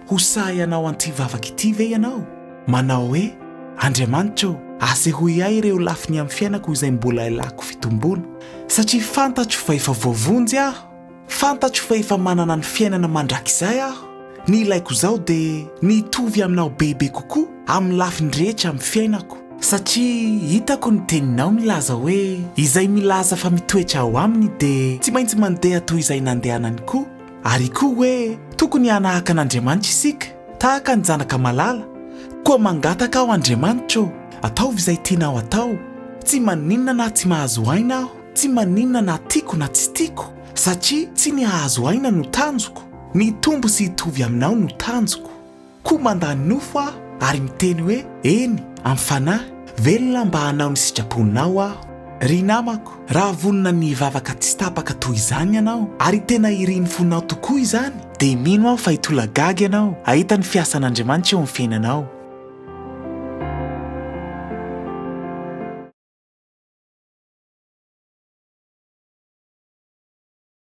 Ho sahy hanao an'ity vavaka ity ve ianao? Manao hoe, Andriamanitra ô, asehoy ahy ireo lafiny amin'ny fiainako izay mbola ilako fitomboana, satria fantatro fa efa voavonjy aho, fantatro fa efa manana ny fiainana mandrakizay aho. Ny ilaiko izao dia ny hitovy aminao bebe kokoa amin'ny lafiny rehetra amin'ny fiainako. Satria hitako ny teninao milaza hoe izay milaza fa mitoetra ao aminy dia tsy maintsy mandeha toy izay nandehanany koa, ary koa hoe tokony hanahaka an'Andriamanitra isika, tahaka ny zanaka malala. Koa mangataka aho Andriamanitra ô, ataovy izay tianao atao. Tsy maninona na tsy mahazo aina aho, tsy maninona na tiako na tsy tiako, satria tsy ny hahazo aina no tanjoko, ny hitombo sy hitovy aminao no tanjoko. Koa mandà ny nofo aho ary miteny hoe, Eny, amin'ny fanahy, velona mba hanao ny sitraponao aho. Ry namako, raha vonona ny hivavaka tsy tapaka toy izany ianao, ary tena irin'ny fonao tokoa izany, dia mino aho fa hitolagaga ianao hahita ny fiasan'Andriamanitra eo amin'ny fiainanao.